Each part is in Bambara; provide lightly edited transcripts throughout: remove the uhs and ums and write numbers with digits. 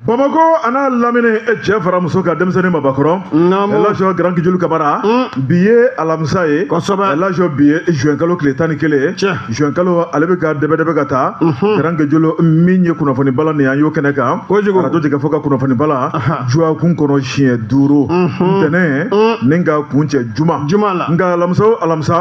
Bamakɔ a n'a lamini e cɛ fara muso kan denmisɛnnin mabakɔrɔ Elhadj Grand Kejulu Kamara bi ye alamisa ye Elhadj bi ye juin kalo tile 11 ye juin kalo ale bɛ ka dɛbɛdɛbɛ ka taa Grand Kejulu min ye kunnafoni balan nin an y'o kɛnɛ kan arajo jɛkafɔ ka kunnafoni balan dɔgɔkun kɔnɔ siɲɛ 5 ntɛnɛn ni ka kuncɛ juma nka alamisa o alamisa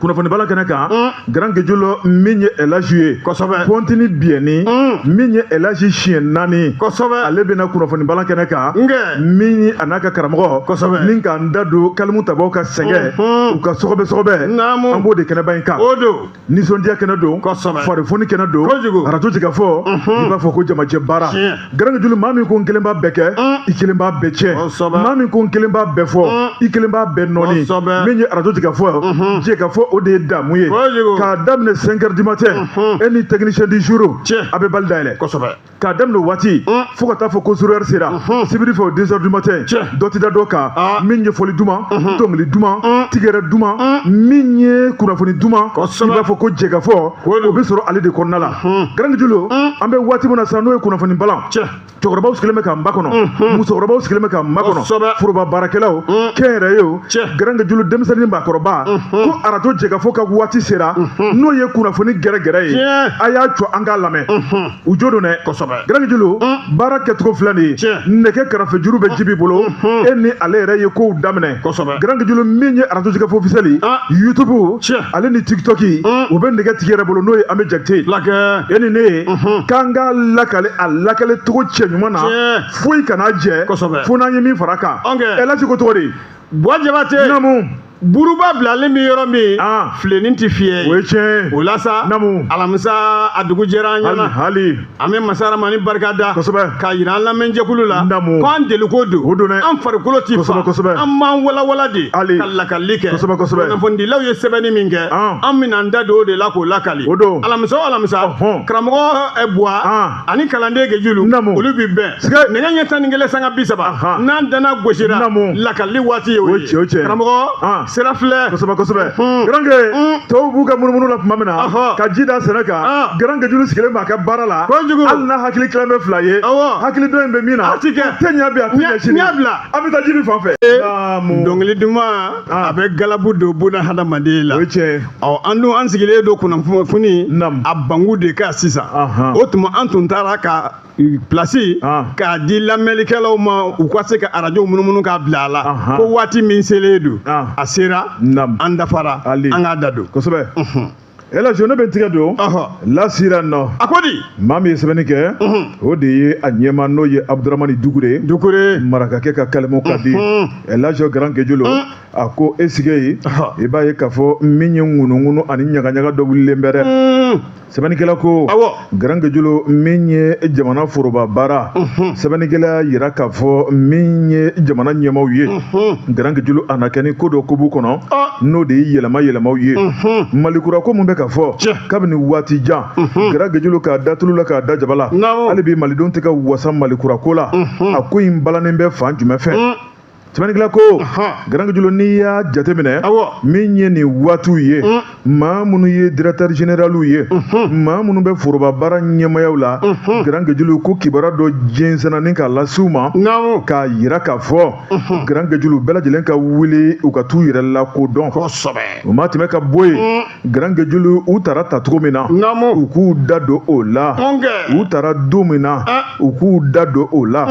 kunnafoni balan kɛnɛ kan Grand Kejulu min ye Elhadj ye kosɛbɛ pɔntini biyɛnni min ye Elhadj siɲɛ 4 kosɛbɛ ale bɛna kunnafoni balan kɛnɛ kan nkɛ min ye a n'a ka karamɔgɔ kosɛbɛ ni k'an da don kalimu tabaw ka sɛgɛn u ka sɔgɔbɛ sɔgɔbɛ naamu an b'o de kɛnɛba in kan o don nisɔndiya kɛnɛ don kosɛbɛ farifoni kɛnɛ don kojugu arajo jɛkafɔ i b'a fɔ ko jamajɛ baara Tiɲɛ. Grand Kejulu maa min ko n kelen b'a bɛɛ kɛ i kelen b'a bɛɛ tiɲɛ Kosɛbɛ. maa min ko n kelen b'a bɛɛ fɔ i kelen b'a bɛɛ nɔɔni Kosɛbɛ. min ye arajo jɛkafɔ jɛkafɔ o de ye damu ye Kojugu. k'a daminɛ 5 heures du matin e ni technicien du jour Tiɲɛ. a bɛ bali dayɛlɛ kosɛbɛ k'a daminɛ o waati fo ka taa fɔ ko 0 heure sera sibiri fɛ o 2 heures du matin Tiɲɛ. dɔ tɛ da dɔ kan Ah. min ye fɔli duman dɔnkili duman tigɛrɛ duman min ye kunnafoni duman Kosɛbɛ. i b'a fɔ ko jɛkafɔ Kojugu. o bɛ sɔrɔ ale de kɔnɔna la Grand Kejulu an bɛ waati min na sisan n'o ye kunnafoni balan tiɲɛ cɛkɔrɔbaw sigilen bɛ k'an makɔnɔ musokɔrɔbaw sigilen bɛ k'an makɔnɔ Kosɛbɛ. foroba baarakɛlaw kɛnyɛrɛye o Tiɲɛ. Grand Kejulu denmisɛnnin maakɔrɔba ko arajo jɛkafɔ ka waati sera n'o ye kunnafoni gɛrɛgɛrɛ ye Tiɲɛ. a y'a jɔ an k'a lamɛn u jo don dɛ kosɛbɛ Grand Kejulu baara kɛcogo filɛ nin ye Tiɲɛ. nɛgɛ kɛrɛfɛjuru bɛ Jibi bolo e ni ale yɛrɛ ye kow daminɛ Kosɛbɛ. Grand Kejulu min ye arajo jɛkafɔ officiel Ah. YouTube Tiɲɛ. ale ni TikTok o bɛ nɛgɛ tigi yɛrɛ bolo n'o ye an bɛ Jakite fulakɛ e ni ne ye k'an k'a lakale a lakale cogo cɛ ɲuman na Tiɲɛ. foyi kana jɛ Kosɛbɛ. fo n'an ye min fara a kan Ɔnkɛ. Elhadj ko cogo di Buwa Jabate naamu buruba bilalen bɛ yɔrɔ min Ah. filenin tɛ fiyɛ o ye tiɲɛ ye o la sa Naamu. alamisa a dugu jɛra an hali ɲɛna hali an bɛ masa Rahamani barika da kosɛbɛ k'a yira an lamɛnjɛkulu la Naamu. ko an deliko don O don dɛ. an farikolo ti fa Kosɛbɛ, kosɛbɛ. an b'an walawala de Hali. ka lakali kɛ Kosɛbɛ, kosɛbɛ. kunnafonidilaw ye sɛbɛnni min kɛ Ah. an bɛna an da don o de la k'o lakali O don. alamisa o alamisa Ɔhɔn. karamɔgɔ Buwa Ah. ani kalanden Kejulu Naamu. olu bi bɛn Siga. nɛgɛ ɲɛ 11:30 Ahan. n'an dana gosira Naamu. lakali waati ye o O ye tiɲɛ, o tiɲɛ. karamɔgɔ Ah. sira filɛ kosɛbɛ kosɛbɛ Grand Ke tɔw b'u ka munumunu la tuma min na Ɔhɔ. ka ji da sɛnɛ kan Ah. Grand Kejulu sigilen b'a ka baara la Kojugu. hali n'a hakili tilan bɛ fila ye Awɔ. hakili dɔ in bɛ min na A ti kɛ. o tɛ ɲɛ bi a tɛ ɲɛ sini N y'a bila. an bɛ taa Jibi fan fɛ naamu dɔnkili duman Ah. a bɛ galabu don buna hadamaden la o ye tiɲɛ ye ɔ an dun an sigilen don kunnafoni Naamu. a bangu de kan sisan Ahan. o tuma an tun taara ka pilasi Ah. k'a di lamɛnlikɛlaw ma u ka se ka arajo munumunu k'a bila a la Ahan. ko waati min selen don Ah. a sera Naamu. an dafara Ali. an k'a da don kosɛbɛ Elhadj ne bɛ n tigɛ don ɔhɔ lasira nɔ a ko di maa min ye sɛbɛnni kɛ o de ye a ɲɛma n'o ye Abudramani Dukure Dukure marakakɛ ka kalimu ka di Elhadj Grand Kejulu a ko e sigi yen Ɔhɔ. i b'a ye k'a fɔ min ye ŋunuŋunu ani ɲagaɲaga dɔ wulilen bɛ dɛ sɛbɛnnikɛla ko Awɔ. Grand Kejulu min ye jamana foroba baara sɛbɛnnikɛla y'a yira k'a fɔ min ye jamana ɲɛmaaw ye Grand Kejulu a na kɛ ni ko dɔ ko b'u kɔnɔ Ah. n'o de ye yɛlɛma yɛlɛmaw ye malikura ko mun bɛ ka fɔ Tiɲɛ. kabini waati jan Grand Kejulu k'a da tulu la k'a da jaba la Naamu. hali bi malidenw tɛ ka wasa malikura ko la a ko in balannen bɛ fan jumɛn fɛ sɛbɛnnikɛla ko Grand Kejulu n'i y'a jateminɛ Awɔ. min ye nin waatiw ye maa minnu ye directeur généraliw ye maa minnu bɛ foroba baara ɲɛmayaw la Grand Kejulu ko kibaruya dɔ jɛnsɛnna ni k'a lase u ma naamu k'a yira k'a fɔ Grand Kejulu bɛɛ lajɛlen ka wuli u ka t'u yɛrɛ lakodɔn kosɛbɛ o ma tɛmɛ ka bɔ yen Grand Kejulu u taara ta cogo min na naamu u k'u da don o la ɔnkɛ u taara don min na Ah. u k'u da don o la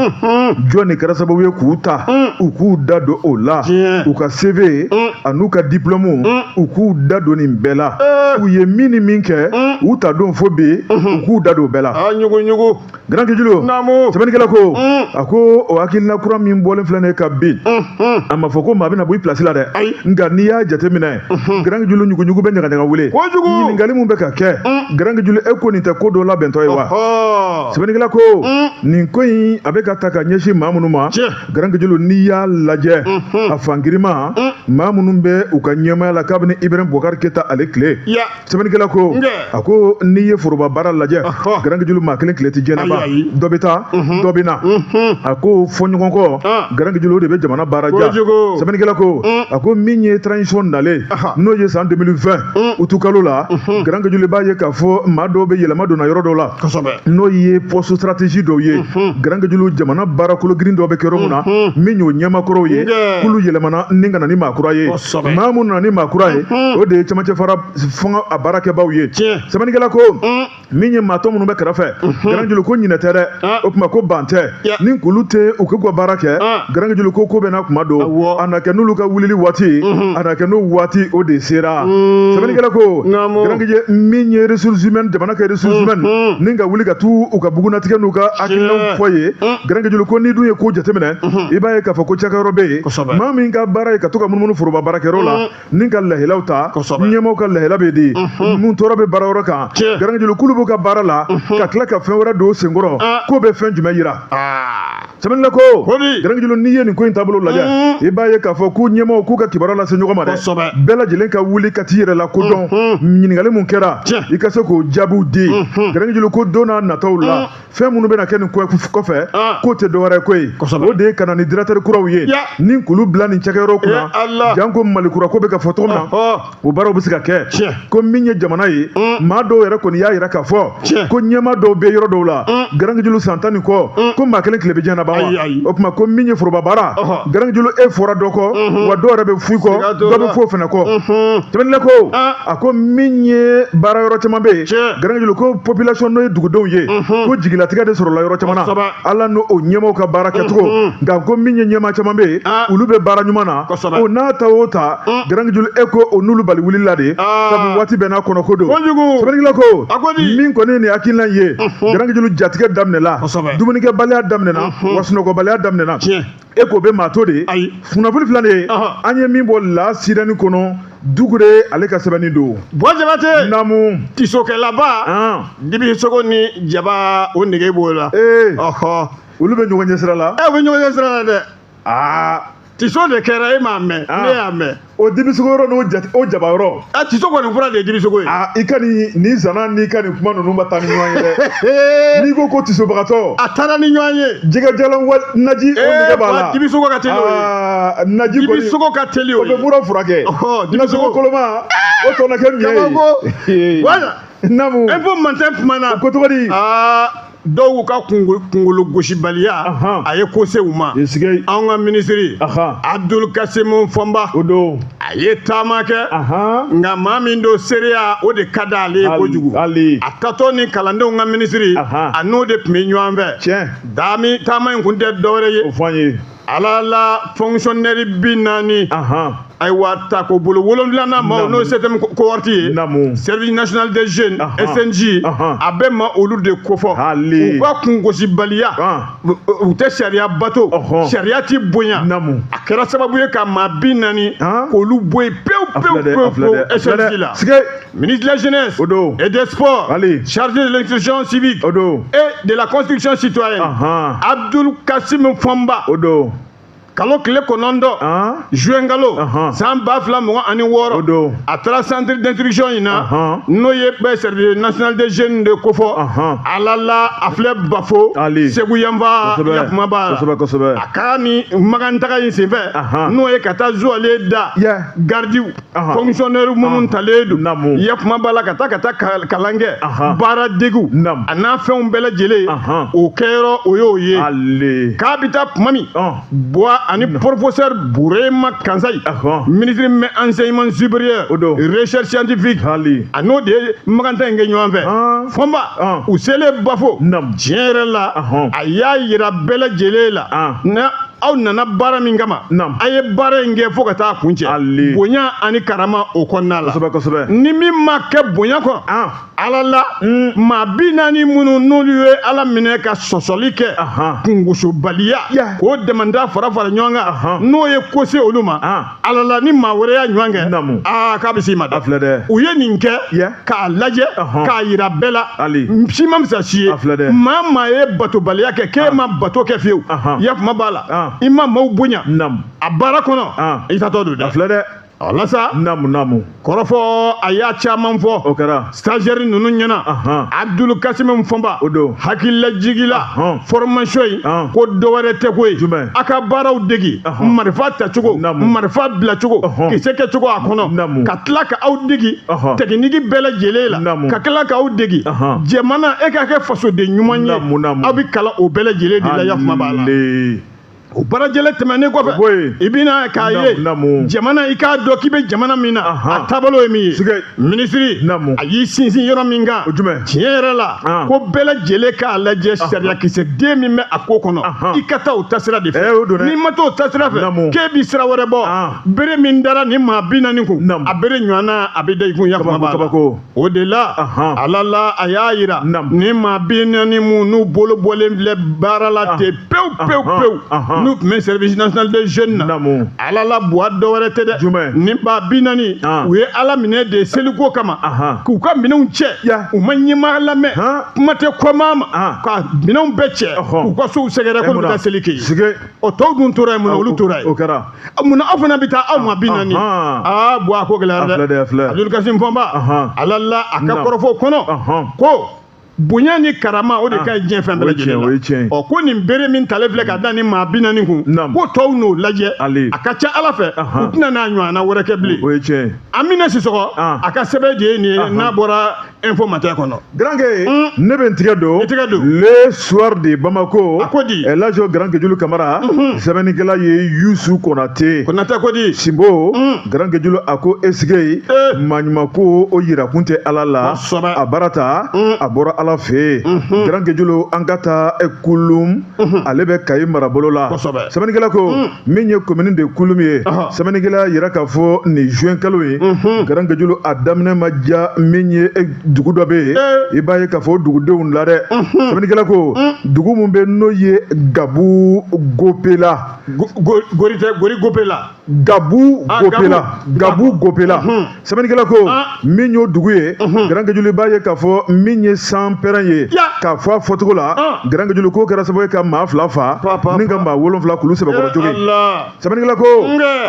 jɔn de kɛra sababu ye k'u ta u k'u da don o la Tiɲɛ. u ka CV an'u ka diplôme u k'u da don nin bɛɛ la Eh. u ye min ni min kɛ u ta don fo bi u k'u da don o bɛɛ la a ɲugu ɲugu Grand Kejulu naamu sɛbɛnnikɛla ko a ko o hakilina kura min bɔlen filɛ nin ye ka bin a ma fɔ ko maa bɛna bɔ i place la dɛ Ayi. nka n'i y'a jateminɛ Grand Kejulu ɲuguɲugu bɛ ɲagaɲaga wele Kojugu. ɲininkali mun bɛ ka kɛ Grand Kejulu e ko nin tɛ ko dɔ labɛntɔ ye wa ɔhɔ sɛbɛnnikɛla ko nin ko in a bɛ ka ta ka ɲɛsin maa minnu ma Tiɲɛ. Grand Kejulu n'i y'a lajɛ, a fangirima maa minnu bɛ u ka ɲɛmaaya la kabini Ibrahim Boubacar Keita ale tile. Sɛbɛnnikɛla ko, a ko n'i ye foroba baara lajɛ, Garankejulu, maa kelen tile tɛ diɲɛ na ban, dɔ bɛ taa, dɔ bɛ na. A ko fɔ ɲɔgɔn kɔ, Garankejulu, o de bɛ jamana baara diya. Sɛbɛnnikɛla ko, a ko min ye transition nalen, n'o ye san 2020 utukalo la, Garankejulu, b'a ye k'a fɔ maa dɔw bɛ yɛlɛma donna yɔrɔ dɔw la, n'o ye poste stratégie dɔw ye. Garankejulu, jamana baara kologirin dɔw bɛ kɛ yɔrɔ min na, min y'o ɲɛmakɔrɔw ye, k'olu yɛlɛmana ni ka na ni maa kura ye. Maa minnu nana ni maa kura ye, o de ye cɛmancɛ fara fanga a baarakɛbaw ye. Sɛbɛnnikɛla ko, min ye maatɔ minnu bɛ kɛrɛfɛ, Garankejulu, ko ɲinɛ tɛ dɛ, o tuma ko ban tɛ ni k'olu tɛ u k'u ka baara kɛ. Garankejulu ko, ko bɛɛ n'a kuma don, a na kɛ n'olu ka wulili waati, a na kɛ n'o waati o de sera. Sɛbɛnnikɛla ko, Garankeje, min ye ressources humaines, jamana ka ressources humaines, ni ka wuli ka t'u u ka bugunatigɛ n'u ka hakilinaw fɔ ye. Garankejulu ko n'i dun ye ko jateminɛ, i b'a ye k'a fɔ ko cakɛyɔrɔ bɛ yen, maa min ka baara ye ka to ka munumunu foroba baarakɛyɔrɔ la ni ka lahilaw ta, ɲɛmaaw ka lahila bɛ di mun tɔɔrɔ bɛ baara yɔrɔ kan. Garankejulu, k'olu b'u ka baara la ka tila ka fɛn wɛrɛ don senkɔrɔ, k'o bɛ fɛn jumɛn yira? Sɛbɛnnikɛla ko, Garankejulu, n'i ye nin ko in taabolo lajɛ, i b'a ye k'a fɔ ko ɲɛmaaw k'u ka kibaruya lase ɲɔgɔn ma dɛ, bɛɛ lajɛlen ka wuli ka t'i yɛrɛ la kodɔn. Ɲininkali mun kɛra, i ka se k'o jaabiw di. Garankejulu ko don n'a nataw la, fɛn minnu bɛna kɛ nin kɔfɛ, k'o tɛ dɔwɛrɛ ko ye, o de ye ka na ni directeur kuraw ye ni k'olu bila nin cakɛyɔrɔ kunna. Janko Mali kura ko bɛ ka fɔ cogo min na, o baaraw bɛ se ka kɛ. Ko min ye jamana ye, maa dɔw yɛrɛ kɔni y'a yira k'a fɔ ko ɲɛmaa dɔw bɛ yɔrɔ dɔw la, Garankejulu, san 10 ni kɔ, ko maa kelen tile bɛ diɲɛ na ban wa? O tuma ko min ye foroba baara, Garankejulu, e fɔra dɔ kɔ wa, dɔw yɛrɛ bɛ f'i kɔ, dɔ bɛ f'o fana kɔ. Sɛbɛnnikɛla ko, a ko min ye baara yɔrɔ caman bɛ yen, Garankejulu, ko population, n'o ye dugudenw ye, ko jigilatigɛ de sɔrɔla yɔrɔ caman na, Ala n'o o ɲɛmaaw ka baara kɛcogo. Nka ko min ye ɲɛmaa caman bɛ yen, olu bɛ baara ɲuman na. O n'a ta o ta, Garankejulu, e ko o n'olu bali wulila de, sabu waati bɛɛ n'a kɔnɔ ko don. Sɛbɛnnikɛla ko, min kɔni ye nin hakilina ye, Garankejulu, jatigɛ daminɛla, dumunikɛbaliya daminɛna wa, sunɔgɔbaliya daminɛna. E k'o bɛ maa to de. Kunnafoni filɛ nin ye, an ye min bɔ La Sirène kɔnɔ, Dukure ale ka sɛbɛnni don. Buwa Jabate. Naamu. Tisokɛlaba, dibisogo ni jaba, o nege b'o la. Ee, olu bɛ ɲɔgɔn ɲɛ sira la. Ɛ, u bɛ ɲɔgɔn ɲɛ sira la dɛ. Aa. Tiso de kɛra, e m'a mɛn, ne y'a mɛn. O dibisogo yɔrɔ n'o jate, o jaba yɔrɔ. A tiso kɔni fura de ye dibisogo ye. Aa, i ka nin zana n'i ka nin kuma ninnu ma taa ni ɲɔgɔn ye dɛ. N'i ko ko tisobagatɔ. A taara ni ɲɔgɔn ye. Jɛgɛjalan wa naji, o nege b'a la. Dibisogo ka teli o ye. Naji kɔni. Dibisogo ka teli o ye. O bɛ mura furakɛ. Dibisogo koloma, o tɔ na kɛ miɲɛ ye. Voilà. Naamu. Info Matin kumana. Ko cogo di? Aa, dɔw ka kunkolo gosibaliya, a ye ko se u ma. Anw ka minisiri Abdul Kasimu Fɔnba, o don, a ye taama kɛ, nka maa min don, seereya o de ka d'ale ye kojugu. A tatɔ ni kalandenw ka minisiri, a n'o de tun bɛ ɲɔgɔn fɛ. Daami taama in kun tɛ dɔwɛrɛ ye. O fɔ an ye. Ala la, fonctionnaire 40, ayiwa, tako bolo wolonfilanan maaw, n'o ye septième cohorte ye, Service national des jeunes, SNJ, a bɛ ma olu de kofɔ u ka kungosibaliya, u tɛ sariya bato, sariya ti bonya. A kɛra sababu ye ka maa 40 k'olu bɔ yen pewu pewu pewu pewu SNJ la. Ministre de la Jeunesse et des Sports, chargé de l'instruction civique et de la construction citoyenne, Abdul Kassim Fomba, kalo tile 9, juin kalo, san 2026, a taara centre d'instruction in na, n'o ye bɛ Service national des jeunes de kofɔ. Ala la, a filɛ Bafo, Segu yanfa, yakuma b'a la. A ka ni makan taga in senfɛ, n'o ye ka taa zuwale da gardiw, fonctionnaire minnu talen don, yakuma b'a la, ka taa kalan kɛ, baara degiw a n'a fɛnw bɛɛ lajɛlen, o kɛyɔrɔ o y'o ye. K'a bɛ taa tuma min, Buwa ani professeur Burema Kansayi, ministre mais enseignement supérieur, recherche scientifique, a n'o de ye maganta in kɛ ɲɔgɔn fɛ. Fɔnba, u selen Bafo, tiɲɛ yɛrɛ la, a y'a yira bɛɛ lajɛlen la na, aw nana baara min kama, a ye baara in kɛ fo ka taa kun cɛ, bonya ani karama o kɔnɔna la. Ni min ma kɛ bonya kɔ, Ala la, maa 40 minnu n'olu ye Ala minɛ ka sɔsɔli kɛ, kungosobaliya k'o damanda fara fara ɲɔgɔn kan, n'o ye ko se olu ma, Ala la, ni maa wɛrɛ y'a ɲɔgɔn kɛ, aa, k'a bɛ s'i ma dɛ. U ye nin kɛ k'a lajɛ k'a yira bɛɛ la, si ma fisa si ye. Maa maa ye batobaliya kɛ, k'e ma bato kɛ fiyewu, yakuma b'a la. I ma maaw bonya a baara kɔnɔ, i taatɔ don dɛ. A filɛ dɛ. O sa. Naamu, naamu. Kɔrɔfɔ a y'a caman fɔ. O kɛra. Stagiaire ninnu ɲɛna, Abdul Kasim Fɔnba. O don. Hakililajigi la, formation in, ko dɔ wɛrɛ tɛ koyi. Jumɛn? A ka baaraw degi, marifa tacogo, marifa bilacogo, kisɛ kɛcogo a kɔnɔ, ka tila ka aw degi technique bɛɛ lajɛlen la, ka tila k'aw degi jamana, e ka kɛ fasoden ɲuman ye. Aw bɛ kalan o bɛɛ lajɛlen de la, yafama b'a la. O baarajɛlen tɛmɛnen kɔfɛ, i bɛna k'a ye jamana, i k'a dɔn k'i bɛ jamana min na, a taabolo ye min ye. Minisiri a y'i sinsin yɔrɔ min kan, tiɲɛ yɛrɛ la, ko bɛɛ lajɛlen k'a lajɛ, sariyakisɛ den min bɛ a ko kɔnɔ, i ka taa o taasira de fɛ. N'i ma taa o taasira fɛ, k'e bɛ sira wɛrɛ bɔ, bere min dara ni maa 40 kun, a bere ɲɔgɔnna a bɛ da i kun, yafama b'a la. O de la, ala la, a y'a yira ni maa 40 mun n'u bolo bɔlen filɛ baara la ten pewu pewu pewu, n'u tun bɛ Service national des jeunes na, ala la, buwa, dɔ wɛrɛ tɛ dɛ, ni maa 40, u ye ala minɛ de seliko kama k'u ka minɛnw cɛ. U ma ɲɛmaa lamɛn, kuma tɛ kɔmaa ma, ka minɛnw bɛɛ cɛ k'u ka sow sɛgɛrɛ k'olu bɛ taa seli kɛ yen. O tɔw dun tora yen mun na? Olu tora yen. O kɛra. Munna aw fana bɛ taa, aw maa 40? Aa buwa, ko gɛlɛyara dɛ. Abdul Kasim Fɔnba, ala la, a ka kɔrɔfɔ kɔnɔ ko bonya ni karama, o de ka ɲi diɲɛ fɛn bɛɛ lajɛlen la. Ɔ, ko nin bere min talen filɛ ka da ni maa 40 kun, ko tɔw n'o lajɛ, a ka ca ala fɛ, u tɛna n'a ɲɔgɔnna wɛrɛ kɛ bilen. O ye tiɲɛ. Amina Sisɔkɔ, a ka sɛbɛn de ye nin ye, n'a bɔra Info Matin kɔnɔ. Garankɛ, ne bɛ n tigɛ don. I tigɛ don. Le Soir de Bamako. A ko di? Elhaji Garankɛ Julu Kamara, sɛbɛnnikɛla ye Yusu Konate. Konate ko di? Sinbo, Garankɛ Julu, a ko esige maɲumanko, o yirakun tɛ ala la. A baara ta, a bɔra ala fɛ yen. Garankɛ Julu, an ka taa Kulum, ale bɛ Kayi marabolo la. Sɛbɛnnikɛla ko min ye commune de Kulum ye, sɛbɛnnikɛla yira k'a fɔ nin juin kalo ye, Garankɛ Julu, a daminɛ ma diya min ye dugu dɔ bɛ yen, i b'a ye k'a fɔ dugudenw la dɛ. Sɛbɛnnikɛla ko dugu mun bɛ, n'o ye Gabu Gopela. Gori tɛ, Gori Gopela. Gabu Gopela, Gabu Gopela. Sɛbɛnnikɛla ko min y'o dugu ye, Garankɛ Julu, i b'a ye k'a fɔ min ye san pɛrɛn ye, k'a fɔ a fɔcogo la, Garankɛ Julu, k'o kɛra sababu ye ka maa 2 fa ni ka maa 7 k'olu sɛbɛkɔrɔ jogi. Sɛbɛnnikɛla ko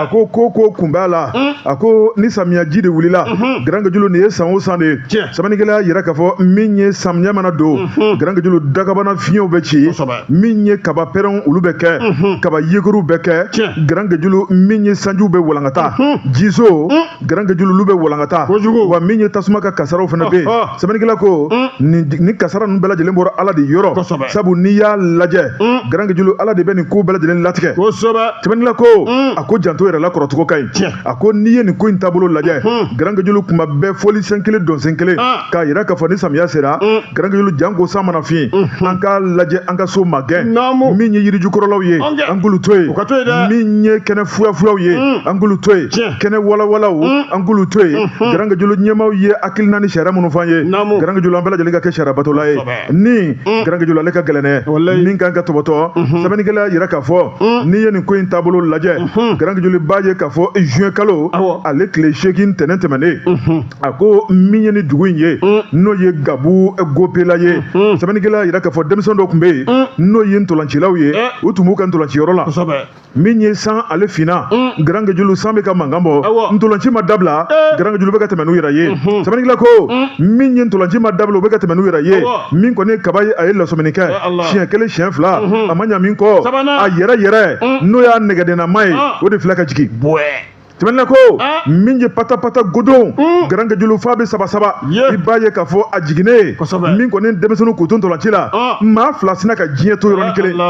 a ko ko kun b'a la. A ko ni samiya ji de wulila, Garankɛ Julu, nin ye san o san de ye. Sɛbɛnnikɛla y'a yira k'a fɔ min ye samiya mana don, Garankɛ Julu, dakabana fiɲɛw bɛ ci, min ye kaba pɛrɛnw, olu bɛ kɛ kaba yekuru bɛ kɛ. Garankɛ Julu, min ye sanjiw bɛ walankata, jiso, Garankɛ Julu, olu bɛ walankata. Wa min ye tasuma ka kasaraw fana bɛ yen. Sɛbɛnnikɛla ko nin kasara ninnu bɛɛ lajɛlen bɔra ala de yɔrɔ, sabu n'i y'a lajɛ, Garankɛ Julu, ala de bɛ nin ko bɛɛ lajɛlen latigɛ. Sɛbɛnnikɛla ko a ko janto yɛrɛ la kɔrɔcogo ka ɲi. A ko n'i ye nin ko in taabolo lajɛ, Garankɛ Julu, kuma bɛɛ fɔli sen kelen dɔn sen kelen, k'a yira k'a fɔ ni samiya sera, Garankɛ Julu, janko san mana fin, an k'a lajɛ an ka so magɛn. Min ye yirijukɔrɔlaw ye, an k'olu to yen. Min ye kɛnɛ fuyafuyaw ye, an k'olu to yen. Kɛnɛ walawalaw, an k'olu to yen. Garankɛ Julu, ɲɛmaaw ye hakilina ni sariya minnu f'an ye, Garankɛ Julu, an bɛɛ lajɛlen ka kɛ sariya batola ye. Ni Garankɛ Julu, ale ka gɛlɛn dɛ, min kan ka tɔbɔtɔ. Sɛbɛnnikɛla yira k'a fɔ n'i ye nin ko in taabolo lajɛ, Garankɛ Julu, b'a ye k'a fɔ juin kalo ale tile 8 tɛnɛn tɛmɛnen, a ko min ye ni dugu in ye, n'o ye Gabu Gopela ye, sɛbɛnnikɛla yira k'a fɔ denmisɛn dɔw tun bɛ yen, n'o ye ntolancilaw ye, u tun b'u ka ntolanciyɔrɔ la. Min ye san ale finna, Garankɛ Julu, san bɛ ka mankan bɔ, ntolanci ma dabila. Garankɛ Julu bɛ ka tɛmɛ n'u yɛrɛ ye. Sɛbɛnnikɛla ko min ye ntolanci ma dabila, u bɛ ka tɛmɛ n'u yɛrɛ ye. Min kɔni ye kaba ye, a ye lasɔmini kɛ siɲɛ kelen, siɲɛ 2, a ma ɲa min kɔ, a yɛrɛ yɛrɛ, n'o y'a nɛgɛdennama ye, o de filɛ ka jigin. Sɛbɛnnikɛla ko min ye patapata godon, Garankɛ Julu, fa bɛ saba saba, i b'a ye k'a fɔ a jiginnen, min kɔni denmisɛnninw k'u to ntolanci la, maa 2 sina ka diɲɛ to yɔrɔnin kelen.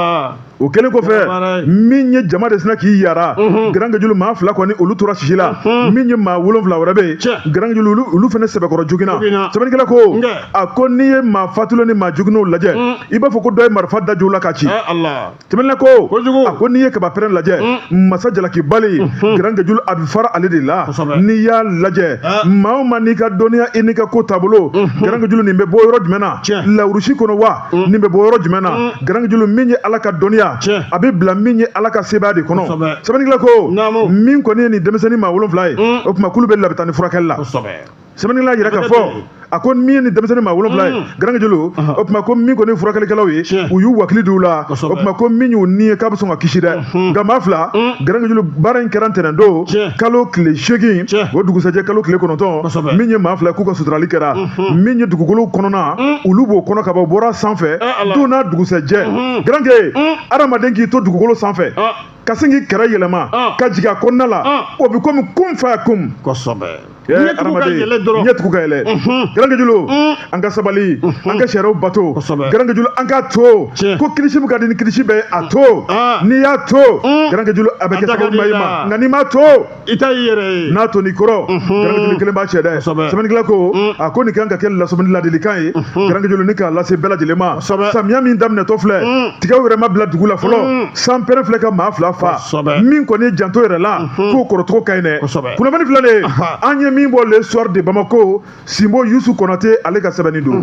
O kɛlen kɔfɛ, min ye jama de sina k'i yara, Garankɛ Julu, maa 2 kɔni, olu tora sisi la. Min ye maa 7 wɛrɛ bɛ yen, Garankɛ Julu, olu fana sɛbɛkɔrɔ joginna. Sɛbɛnnikɛla ko a ko n'i ye maa fatulen ni maa joginnenw lajɛ, i b'a fɔ ko dɔ ye marifa da jo la ka ci. Sɛbɛnnikɛla ko a ko n'i ye kaba pɛrɛn lajɛ, masa jalakibali, Garankɛ Julu, a bɛ fara ale de la. N'i y'a lajɛ, maa o maa n'i ka dɔnniya, i n'i ka ko taabolo, Garankɛ Julu, nin bɛ bɔ yɔrɔ jumɛn na? Lawurusi kɔnɔ wa? Nin bɛ bɔ yɔrɔ jumɛn na? Garankɛ Julu, min ye ala ka dɔnniya, a bɛ bila min ye ala ka sebaaya de kɔnɔ. Sɛbɛnnikɛla ko min kɔni ye nin denmisɛnnin maa 7 ye, o tuma k'olu bɛ labitani furakɛli la. Sɛbɛnnikɛla yira k'a fɔ a ko min ye ni denmisɛnnin maa 7 ye, Garankɛ Julu, o tuma ko min kɔni furakɛlikɛlaw ye, u y'u wakili d'u la, o tuma ko min y'u ni ye k'a bɛ sɔn ka kisi dɛ. Nka maa 2, Garankɛ Julu, baara in kɛra ntɛnɛn don kalo tile 8, o dugusɛjɛ kalo tile 9, min ye maa 2 k'u ka suturali kɛra min ye dugukolo kɔnɔna, olu b'o kɔnɔ ka bɔ bɔra sanfɛ don n'a dugusɛjɛ. Garankɛ, adamaden k'i to dugukolo sanfɛ ka sin k'i kɛrɛ yɛlɛma ka jigin a kɔnɔna la, o bɛ komi kun fa kun. Kosɛbɛ. Ɲɛ tugu ka yɛlɛ dɔrɔn. Ɲɛ tugu ka yɛlɛ. Garankɛ Julu, an ka sabali, an ka sariyaw bato. Garankɛ Julu, an k'a to ko kilisi min ka di ni kilisi bɛɛ ye, a to. N'i y'a to, Garankɛ Julu, a bɛ kɛ sababu ɲuman ye ma, nka n'i m'a to, i ta y'i yɛrɛ ye. N'a to n'i kɔrɔ, Garankɛ Julu, kelen b'a cɛ dɛ. Sɛbɛnnikɛla ko a ko nin kan ka kɛ lasɔmini ladilikan ye, Garankɛ Julu, ni k'a lase bɛɛ lajɛlen ma. Samiya min daminɛtɔ filɛ, tigaw yɛrɛ ma bila dugu la fɔlɔ, sanpɛrɛn filɛ ka maa 2 fa. Min kɔni ye janto yɛrɛ la, k'o kɔrɔcogo ka ɲi dɛ. Kunnafoni filɛ nin ye, an ye min bɔ Le Soir de Bamako, Sinbo Yusu Konate ale ka sɛbɛnni don.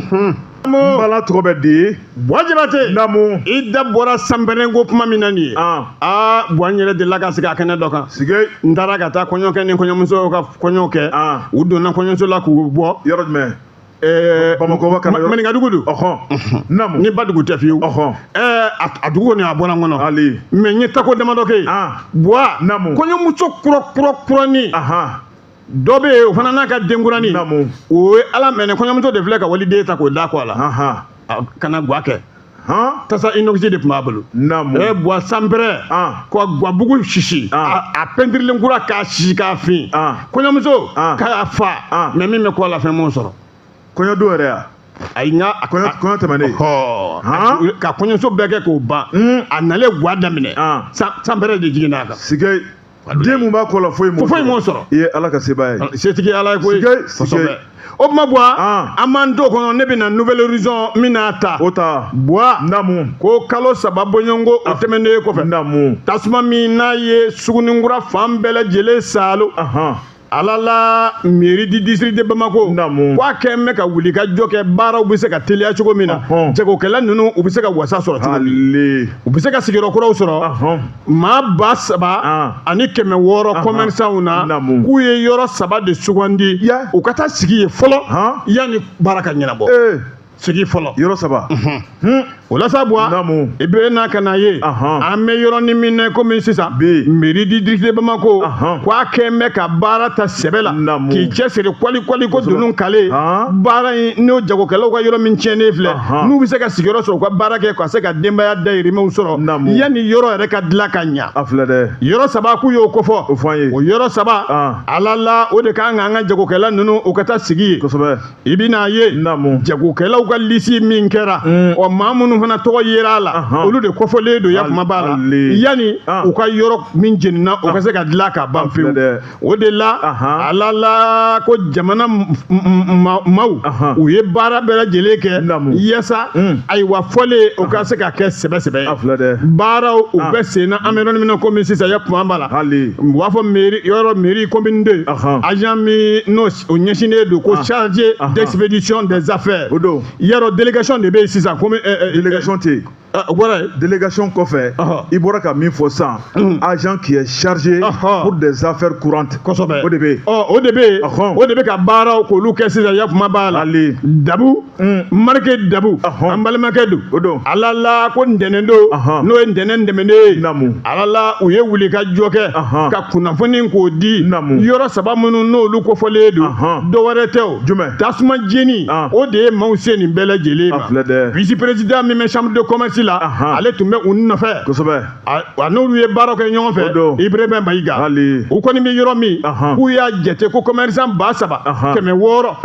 N bala tɔgɔ bɛ di. Buwa Jabate. Naamu. I da bɔra sanpɛrɛn ko kuma min na nin ye. Aa Buwa, n yɛrɛ delila ka sigi a kɛnɛ dɔ kan. Sige. N taara ka taa kɔɲɔkɛ ni kɔɲɔmuso ka kɔɲɔ kɛ. U donna kɔɲɔso la k'u bɔ. Yɔrɔ jumɛn? Bamakɔ ka na yɔrɔ. Maninkadugu don. Naamu. Ni Badugu tɛ fiyewu. A dugu kɔni a bɔra n kɔnɔ. Ali. Mais n ye tako damadɔ kɛ yen. Buwa. Naamu. Kɔɲɔmuso kura kura kuranin. Dɔ bɛ yen, o fana n'a ka denkuranin. Naamu. O ye Ala minɛ, kɔɲɔmuso de filɛ ka waliden ta k'o da kɔ a la. Ka na guwa kɛ. Tasa inox de tun b'a bolo. Naamu. Buwa sanpɛrɛn. Ka guwabugu sisi. A pɛntirilen kura k'a sisi k'a fin. Kɔɲɔmuso k'a fa. Mais min bɛ kɔ la, fɛn m'o sɔrɔ. Kɔɲɔdon yɛrɛ ya? Ayi, n ka kɔɲɔ tɛmɛnen. Ka kɔɲɔso bɛɛ kɛ k'o ban. A nalen guwa daminɛ. Sanpɛrɛn de jiginna a kan. Sige. Den mun b'a kɔ la, foyi m'o foyi m'o sɔrɔ. I ye Ala ka sebaaya ye. Setigi Ala ye koyi. Kosɛbɛ. O tuma Buwa, an b'an t'o kɔnɔ, ne bɛna Nouvel Horizon min n'a ta. O ta. Buwa. Naamu. Ko kalo 3 bɔɲɔgɔnko o tɛmɛnen kɔfɛ. Naamu. Tasuma min n'a ye Suguninkura fan bɛɛ lajɛlen saalo. Ala la mairie du district de Bamako. Naamu. Ko a kɛn bɛ ka wuli ka jɔ kɛ, baaraw bɛ se ka teliya cogo min na. Jagokɛla ninnu, u bɛ se ka wasa sɔrɔ cogo min. U bɛ se ka sigiyɔrɔ kuraw sɔrɔ. Maa 3600 commerçants na. K'u ye yɔrɔ 3 de sugandi. U ka taa sigi yen fɔlɔ yanni baara ka ɲɛnabɔ. Sigi fɔlɔ. Yɔrɔ 3. O la sa Buwa, i bɛ na ka na ye, an bɛ yɔrɔnin min na komi sisan, mairie du district de Bamako ko a kɛn bɛ ka baara ta sɛbɛ la, k'i cɛsiri kwali kwali ko dunun kale baara in n'o jagokɛlaw ka yɔrɔ min tiɲɛnen filɛ, n'u bɛ se ka sigiyɔrɔ sɔrɔ, u ka baara kɛ ka se ka denbaya dayirimɛw sɔrɔ yanni yɔrɔ yɛrɛ ka dilan ka ɲa. A filɛ dɛ. Yɔrɔ 3 k'u y'o kofɔ. O fɔ an ye. O yɔrɔ 3, Ala la o de kan k'an ka jagokɛla ninnu u ka taa sigi yen. Kosɛbɛ. I bɛna ye, jagokɛlaw ka lisi min kɛra, ɔ maa minnu fana tɔgɔ yera a la, olu de kofɔlen don ya kuma b'a la, yanni u ka yɔrɔ min jenina, o ka se ka dilan ka ban pewu. O de la Ala la ko jamana maaw, u ye baara bɛɛ lajɛlen kɛ yaasa ayiwa fɔlen o ka se ka kɛ sɛbɛ sɛbɛ ye. Baaraw u bɛ sen na, an bɛ yɔrɔ min na komi sisan, ya kuma b'a la, u b'a fɔ mairie yɔrɔ mairie commune 2, agent min n'o o ɲɛsinnen don ko chargé d'expédition des affaires. O don. Yɔrɔ délégation de bɛ yen sisan komi. Délégation tɛ yen. O bɔra yen. Délégation kɔfɛ, i bɔra ka min fɔ sisan, agent qui est chargé pour des affaires courantes. Kosɛbɛ. O de bɛ yen. Ɔ o de bɛ yen. O de bɛ ka baaraw k'olu kɛ sisan, ya kuma b'a la. Ali. Dabu. Marike Dabu. An balimakɛ don. O don. Ala la ko ntɛnɛn don. N'o ye ntɛnɛn tɛmɛnen ye. Naamu. Ala la u ye wuli ka jɔ kɛ. Ka kunnafoni k'o di. Naamu. Yɔrɔ 3 minnu n'olu kofɔlen don. Dɔ wɛrɛ tɛ o. Jumɛn? Tasuma jeni. O de ye maaw se nin bɛɛ lajɛlen ma. A filɛ dɛ. Vice président min bɛ chambre de commerce la, ale tun bɛ u nɔfɛ. Kosɛbɛ. A n'olu ye baara kɛ ɲɔgɔn fɛ. Ibrahima Mayiga. U kɔni bɛ yɔrɔ min, k'u y'a jate ko commerçant 3619,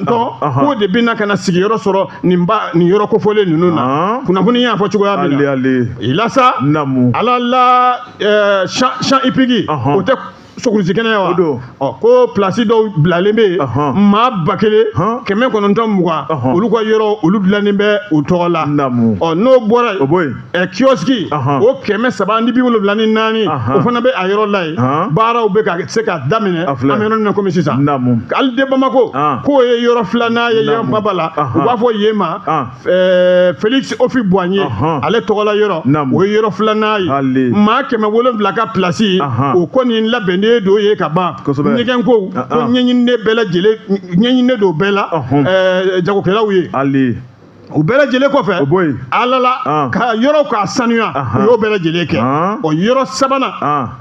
k'o de bɛna ka na sigiyɔrɔ sɔrɔ nin ba nin yɔrɔ kofɔlen ninnu na. Kunnafoni y'a fɔ cogoya min na. I la sa. Ala la champ hippique, o tɛ sokurusi kɛnɛ wa? Ɔ ko place dɔw bilalen bɛ yen, maa 1920, olu ka yɔrɔ olu dilannen bɛ u tɔgɔ la. Ɔ n'o bɔra yen, kiosque o 374, o fana bɛ a yɔrɔ la yen. Baaraw bɛ ka se ka daminɛ, an bɛ yɔrɔ min na komi sisan. Hali de Bamako k'o ye yɔrɔ filanan ye yan baba la, u b'a fɔ yen ma Félix Houphouët-Boigny, ale tɔgɔla yɔrɔ, o ye yɔrɔ filanan ye. Maa 700 ka place, o kɔni labɛnnen labɛnnen don ye ka ban. Ɲɛgɛn ko ko ɲɛɲininen bɛɛ lajɛlen, ɲɛɲininen don bɛɛ la jagokɛlaw ye. Ali o bɛɛ lajɛlen kɔfɛ, o bɔ yen, ala la ka yɔrɔ k'a sanuya, u y'o bɛɛ lajɛlen kɛ. O yɔrɔ sabanan,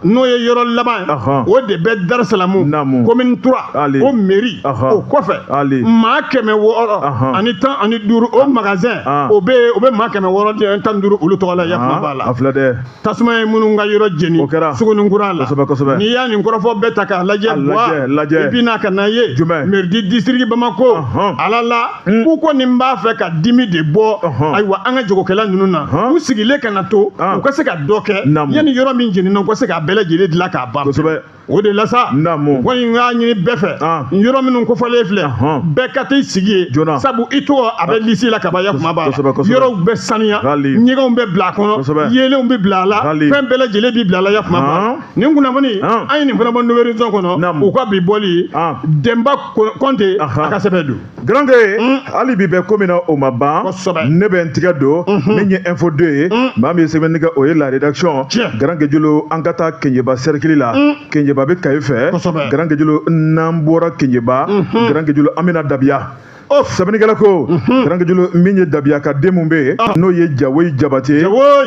n'o ye yɔrɔ laban ye, o de bɛ Darusalamu commune 3, o mairie. O kɔfɛ, maa 615, o magasin o bɛ yen, o bɛ maa 615 olu tɔgɔ la. Yakuma b'a la. A filɛ dɛ. Tasuma ye minnu ka yɔrɔ jeni Suguninkura la. Kosɛbɛ kosɛbɛ. N'i y'a nin kɔrɔfɔ bɛɛ ta k'a lajɛ, buwa, i bɛna ka na ye mairie du district Bamako ala la, k'u ko nin b'a fɛ ka dimi de bɔ, ayiwa, an ka jagokɛla ninnu na, u sigilen kana to, u ka se ka dɔ kɛ yanni yɔrɔ min jenina, u ka se k'a bɛɛ lajɛlen dilan k'a ban. O de la sa, kɔni y'a ɲini bɛɛ fɛ, yɔrɔ minnu kofɔlen filɛ, bɛɛ ka t'i sigi yen, sabu i tɔgɔ a bɛ lisi la kaban. Yakuma b'a la, yɔrɔw bɛ sanuya, ɲɛgɛnw bɛ bila a kɔnɔ, yeelenw bɛ bila a la, fɛn bɛɛ lajɛlen bɛ bila a la. Yakuma b'a la. Nin kunnafoni, an ye nin fana bɔ Nouvel Horizon kɔnɔ, u ka bi bɔli Denba Kɔnte a ka sɛbɛn don. Garankɛ, hali bi bɛ ko min na, o ma ban. Ne bɛ n tigɛ don min ye Info 2 ye, maa min ye sɛbɛnni kɛ, o ye la rédaction. Garankɛ Jolo, an ka taa Keɲeba cercle la. Keɲeba bɛ Kayi fɛ. Garankɛ Jolo, n'an bɔra Keɲeba, Garankɛ Jolo, an bɛna Dabiya. Sɛbɛnnikɛla ko, Garankɛ Jolo, min ye Dabiya ka den mun bɛ yen, n'o ye Jawoyi Jabate,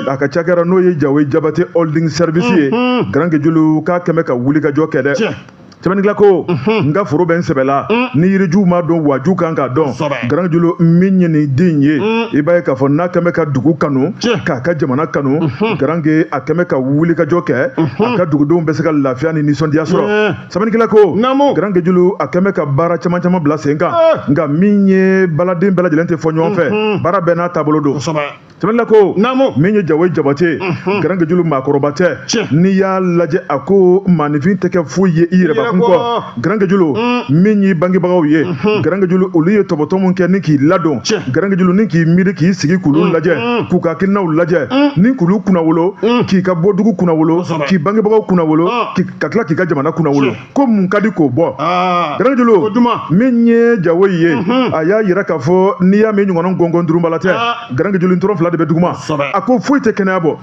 a ka cakɛda, n'o ye Jawoyi Jabate Holding Service ye, Garankɛ Jolo, k'a kɛmɛ ka wuli ka jɔ kɛ dɛ. Sɛbɛnnikɛla ko, n ka foro bɛ n sɛbɛ la, ni yirijuw ma dɔn, waju kan k'a dɔn. Garankɛ Jolo, min ye nin den ye, i b'a ye k'a fɔ n'a kɛmɛ ka dugu kanu, k'a ka jamana kanu, Garankɛ, a kɛmɛ ka wuli ka jɔ kɛ, a ka dugudenw bɛ se ka lafiya ni nisɔndiya sɔrɔ. Sɛbɛnnikɛla ko, Garankɛ Jolo, a kɛmɛ ka baara caman caman bila sen kan, nka min ye baladen bɛɛ lajɛlen tɛ fɔ ɲɔgɔn fɛ, baara bɛɛ n'a taabolo don. Sɛbɛnnikɛla ko, min ye Jawoyi Jabate, Garankɛ Jolo, maakɔrɔba tɛ, n'i y'a lajɛ, a ko maaninfin tɛ kɛ foyi ye i yɛrɛbakun kɔ. Garankɛ Jolo, min y'i bangebagaw ye, Garankɛ Jolo, olu ye tɔbɔtɔ mun kɛ ni k'i ladon, Garankɛ Jolo, ni k'i miiri k'i sigi k'olu lajɛ, k'u ka hakilinaw lajɛ, ni k'olu kunnawolo, k'i ka bɔdugu kunnawolo, k'i bangebagaw kunnawolo, ka tila k'i ka jamana kunnawolo, ko mun ka di k'o bɔ. Garankɛ Jolo, min ye Jawoyi ye, a y'a yira k'a fɔ n'i y'a mɛn ɲɔgɔnna gɔngɔn durunbala tɛ, Garankɛ Jolo, ntɔrɔn fila de bɛ duguma. A ko foyi tɛ kɛnɛya bɔ.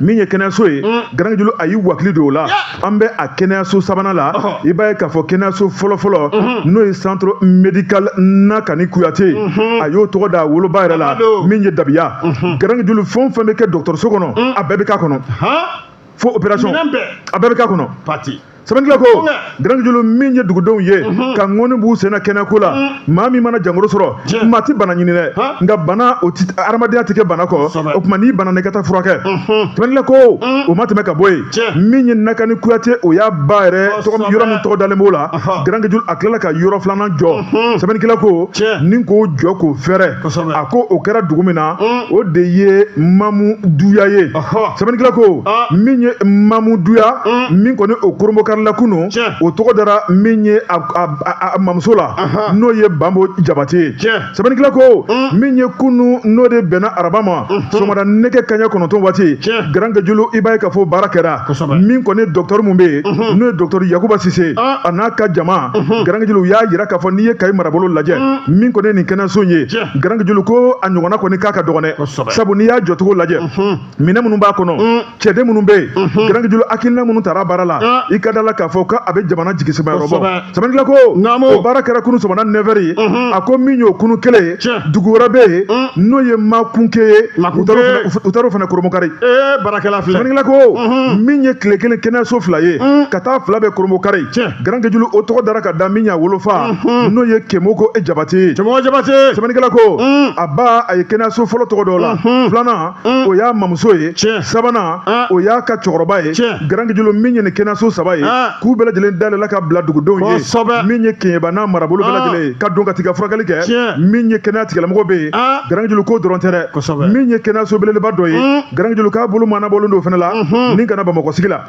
Min ye kɛnɛyaso ye, Garankɛ Jolo, a y'i wakili don o la. An bɛ a kɛnɛyaso sabanan la. I b'a ye k'a fɔ kɛnɛyaso fɔlɔ-fɔlɔ, n'o ye centre médical Nakani Kuyate, a y'o tɔgɔ da a woloba yɛrɛ la, min ye Dabiya. Garankɛ Jolo, fɛn o fɛn bɛ kɛ dɔgɔtɔrɔso kɔnɔ, a bɛɛ bɛ k'a kɔnɔ, fo opération, a bɛɛ bɛ k'a kɔnɔ. Sɛbɛnnikɛla ko, Garankɛ Jolo, min ye dugudenw ye ka ŋɔni b'u sen na kɛnɛyako la, maa min mana jankaro sɔrɔ, maa tɛ bana ɲini dɛ, nka bana o ti, adamadenya tɛ kɛ bana kɔ. O tuma n'i bana na, i ka taa furakɛ. Sɛbɛnnikɛla ko, o ma tɛmɛ ka bɔ yen, min ye Nakani Kuyate, o y'a ba yɛrɛ tɔgɔ, yɔrɔ min tɔgɔ dalen b'o la, Garankɛ Jolo, a tilala ka yɔrɔ filanan jɔ. Sɛbɛnnikɛla ko, ni k'o jɔ k'o fɛrɛ, a ko o kɛra dugu min na, o de ye Mamuduya ye. Sɛbɛnnikɛla ko, min ye Mamuduya, min kɔni o koromokari la kunu, o tɔgɔ dara min ye a mamuso la, n'o ye Banbo Jabate ye. Sɛbɛnnikɛla ko, min ye kunu, n'o de bɛnna araba ma, sɔgɔmada nɛgɛ kanɲɛ 9 waati, Garankɛ Jolo, i b'a ye k'a fɔ baara kɛra. Min kɔni docteur mun bɛ yen, n'o ye docteur Yakuba Sise, a n'a ka jama, Garankɛ Jolo, u y'a yira k'a fɔ n'i ye Kayi marabolo lajɛ, min kɔni ye nin kɛnɛyaso in ye, Garankɛ Jolo, ko a ɲɔgɔnna kɔni k'a ka dɔgɔn dɛ, sabu n'i y'a jɔcogo lajɛ, minɛn minnu b'a kɔnɔ, cɛden minnu bɛ yen, Garankɛ Jolo, hakilina minnu taara baara la, i ka da la k'a fɔ k'a bɛ jamana jigi sɛmɛ yɔrɔ bɔ. Sɛbɛnnikɛla ko, o baara kɛra kunu sɔgɔmada 9 heures ye. A ko min y'o kunu kelen ye, dugu wɛrɛ bɛ yen, n'o ye Makunke ye, u taar'o fana Koromokari. Sɛbɛnnikɛla ko, min ye tile kelen kɛnɛyaso fila ye, ka taa fila bɛ Koromokari, Garankɛ Jolo, o tɔgɔ dara ka da min y'a wolofa, n'o ye Kemoko Jabate ye. Sɛbɛnnikɛla ko, a ba, a ye kɛnɛyaso fɔlɔ tɔgɔ dɔw la, filanan, o y'a mamuso ye, sabanan, o y'a ka cɛkɔrɔba ye. Garankɛ Jolo, min ye nin kɛnɛyaso saba ye, k'u bɛɛ lajɛlen dayɛlɛla ka bila dugudenw ye, min ye Keɲeba n'a marabolo bɛɛ lajɛlen ye, ka don ka t'i ka furakɛli kɛ. Min ye kɛnɛya tigilamɔgɔ bɛ yen, Garankɛ Jolo, ko dɔrɔn tɛ dɛ, min ye kɛnɛyaso belebeleba dɔ ye, Garankɛ Jolo, k'a bolo maanabɔlen don o fana la, ni kana Bamakɔ sigi la.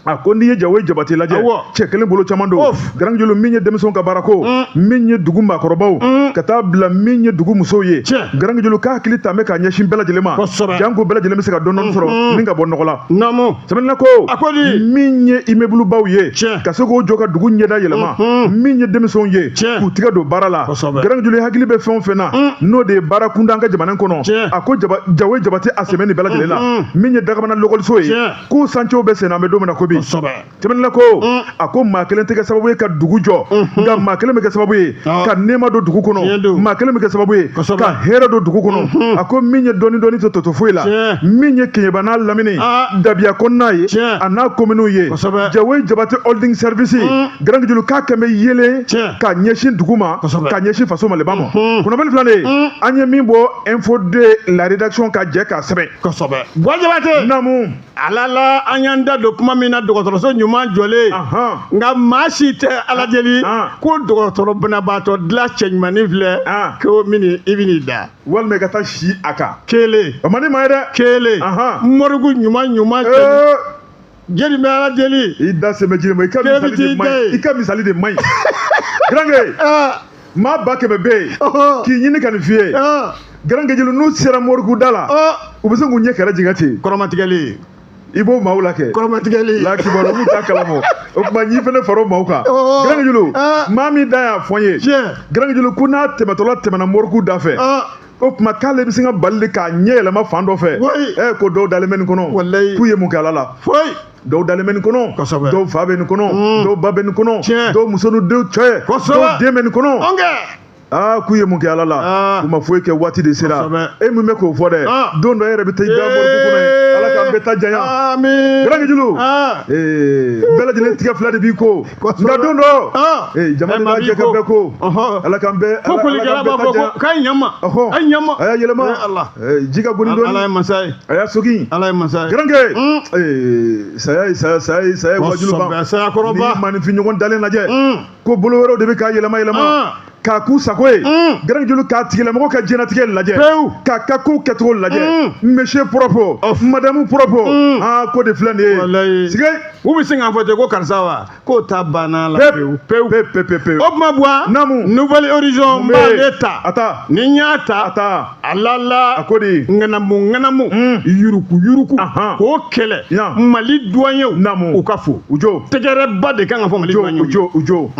A ko n'i ye Jawoyi Jabate lajɛ, cɛ kelen bolo caman don. Garankɛ Jolo, min ye denmisɛnw ka baarako, min ye dugu maakɔrɔbaw, ka taa bila min ye dugu musow ye, Garankɛ Jolo, k'a hakili ta bɛ ka ɲɛsin bɛɛ lajɛlen ma, janko bɛɛ lajɛlen bɛ se ka dɔɔnin sɔrɔ ni ka bɔ nɔgɔ la. Sɛbɛnnikɛla ko, min ye immeuble baw maakɔrɔbaw ye ka se k'o jɔ ka dugu ɲɛda yɛlɛma min ye denmisɛnw ye k'u tigɛ don baara la. Garankejulu ye hakili bɛ fɛn o fɛn na, n'o de ye baara kunda an ka jamana kɔnɔ, a ko Jawe Jabate a sen bɛ nin bɛɛ lajɛlen la. Min ye Dagabana lɔkɔliso ye, k'o sancew bɛ senna, an bɛ don min na ko bi. Tɛmɛnila ko a ko maa kelen tɛ kɛ sababu ye ka dugu jɔ, nka maa kelen bɛ kɛ sababu ye ka nɛɛma don dugu kɔnɔ, maa kelen bɛ kɛ sababu ye ka hɛrɛ don dugu kɔnɔ. A ko min ye dɔɔni dɔɔni tɛ tɔ foyi la, min ye Keɲeba n'a lamini, Dabiya kɔnɔna ye, a n'a kominiw ye, Jawe Jabate Holding Service, Garankejulu k'a kɛn bɛ yelen ka ɲɛsin dugu ma, ka ɲɛsin faso Maliba ma. Kunnafoni filɛ nin ye, an ye min bɔ Info 2 la rédaction ka jɛ k'a sɛbɛn. Kosɛbɛ. Buwa Jabate. Naamu. Ala la, an y'an da don kuma min na, dɔgɔtɔrɔso ɲuman jɔlen, nka maa si tɛ Ala deli ko dɔgɔtɔrɔ banabaatɔ dilan cɛɲumannin filɛ ko min i bɛ n'i da walima i ka taa si a kan. Kelen. O man di maa ye dɛ. Kelen. Morgue ɲuman ɲuman cɛ jeli bɛ Ala deli. I da sen bɛ jiri ma, i ka misali de man ɲi, i ka misali de man ɲi. Garanke, maa 100 000 bɛ yen k'i ɲini ka nin f'i ye. Garankejulu, n'u sera morgue da la, u bɛ se k'u ɲɛ kɛrɛ jigin ten. Kɔrɔmatigɛli. I b'o maaw la kɛ. Kɔrɔmatigɛli. La kibaru mun t'a kalama, o tuma n'i fana far'o maaw kan. Garankejulu, maa min da y'a fɔ n ye, Garankejulu, ko n'a tɛmɛtɔla tɛmɛna morgue da fɛ, o tuma k'ale bɛ se ka bali k'a ɲɛ yɛlɛma fan dɔ fɛ. Ko dɔw dalen bɛ nin kɔnɔ, k'u ye mun kɛ Ala la? Foyi. Dɔw dalen bɛ nin kɔnɔ, dɔw fa bɛ nin kɔnɔ, dɔw ba bɛ nin kɔnɔ, dɔw muso n'u denw cɛ, dɔw den bɛ nin kɔnɔ. Aa, k'u ye mun kɛ Ala la? U ma foyi kɛ, waati de sera. E min bɛ k'o fɔ dɛ, don dɔ e yɛrɛ bɛ taa i da morgue kɔnɔ yen. Ala k'an bɛɛ ta janya. Garankejulu, bɛɛ lajɛlen tigɛ fila de b'i ko, nka don dɔ jama de b'a jɛ ka bɛɛ ko. Ala k'an bɛɛ ko kolikɛla b'a fɔ ko k'a ye ɲama, a ye ɲama. A y'a yɛlɛma ji ka goni dɔɔni. Ala ye masa ye. A y'a sogi. Ala ye masa ye. Garankɛ, saya ye saya, saya ye saya ye waajulu ban. Saya kɔrɔba. Ni maaninfin ɲɔgɔn dalen lajɛ ko bolo wɛrɛw de bɛ k'a yɛlɛma yɛlɛma k'a k'u sago ye. Garankejulu, k'a tigilamɔgɔ ka diɲɛlatigɛ lajɛ, k'a ka kow kɛcogo lajɛ, monsieur propre, madame propre, aa, ko de filɛ nin ye. Sige. U bɛ sin k'a fɔ ten ko karisa wa, k'o ta banna la pewu pewu pewu pewu pewu. O tuma Buwa. Naamu. Nouvel Horizon, n b'ale ta. A ta. Ni n y'a ta. A ta. A la la. A ko di. Ŋanamu ŋanamu. Yuruku yuruku. K'o kɛlɛ. Mali douaniers. Naamu. U ka fo. U jo. Tɛgɛrɛba de kan ka fɔ Mali douaniers. U jo, u jo.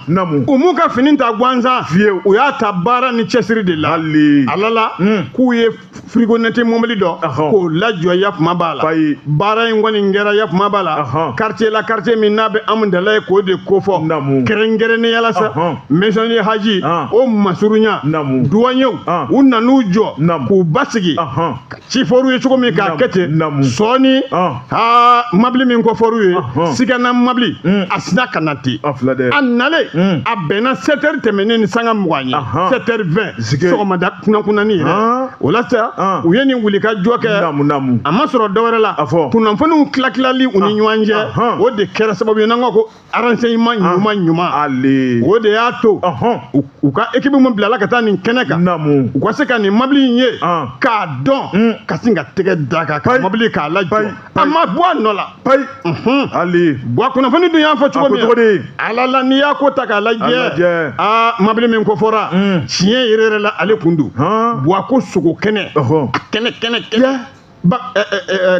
Naamu. U m'u ka fini ta gansan. Fiyewu. U y'a ta baara ni cɛsiri de la. Hali. A la la. K'u ye fourgonnette mobili dɔ k'o lajɔ Yakuma b'a la. Baara in kɔni kɛra Yakuma b'a la. Quartier la, quartier min n'a bɛ Amudalayi, k'o de kofɔ. Kɛrɛnkɛrɛnnenya la sa, Maison de Haji o masurunya. Douaniers u nan'u jɔ k'u basigi, ci fɔr'u ye cogo min k'a kɛ ten. Sɔɔni aa, mabili min ko fɔr'u ye, Sigana mabili, a sinna ka na ten. A nalen, a bɛnna 7 heures tɛmɛnen ni sanga 20 ye, 7 heures 20 sɔgɔmada kunnakunnani yɛrɛ. O la sa, u ye nin wuli ka jɔ kɛ. A ma sɔrɔ dɔwɛrɛ la, kunnafoniw tilatilali u ni ɲɔgɔn cɛ, o de kɛra sababu ye n'an ko ko renseignement ɲuman ɲuman. O de y'a to u ka équipe min bilala ka taa nin kɛnɛ kan, u ka se ka nin mabili in ye k'a dɔn, ka sin ka tɛgɛ da kan ka mabili k'a lajɔ, a ma bɔ a nɔ la. Payi. Hali. Buwa, kunnafoni dun y'a fɔ cogo min, ala la, n'i y'a ko ta k'a lajɛ, aa, mabili min ko fɔra, tiɲɛ yɛrɛ yɛrɛ la, ale kun don. Buwa, ko sogo kɛnɛ, a kɛnɛ kɛnɛ kɛnɛ ba